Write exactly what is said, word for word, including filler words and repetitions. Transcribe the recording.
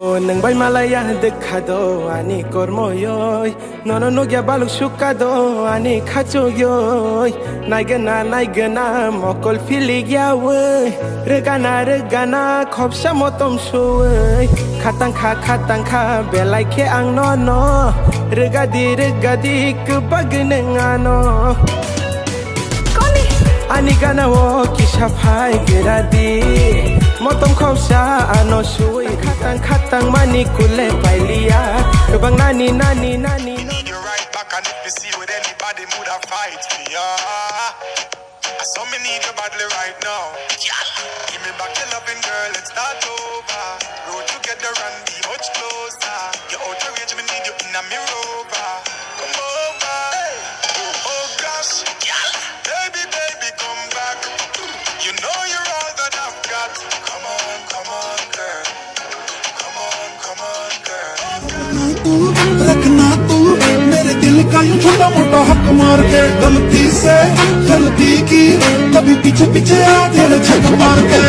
O nwng bai malaya dekha do ani kormoyoi, nono nugya baluk sukha do ani khachugoi. Naigena naigena mokol philik yawi, rwgana rwgana khopsa motom suwi. Khatang kha khatang kha belai khe ang nono, rwgadi rwgadi kwbagwi nwng ano. Ani gana o kisa phai geradi, motom khopsa ano suwi. Khatang khatang mani kule pailiya, kwbang nani nani nani. Need you right back, and if you see with anybody, would I fight for ya? I saw me need you badly right now. Gyal, give me back your loving, girl, and start over. Grow together and be much closer. You're out of range, me need you in a me rover. Come over. Oh gosh, gyal, baby, baby, come back. You know you're all that I've got. Come on, come on, girl. Come on, come on, girl. तू रखना तू मेरे दिल का यूं छोटा मोटा हक मार के। गलती से गलती की, कभी पीछे पीछे आ तेरे झक मार के।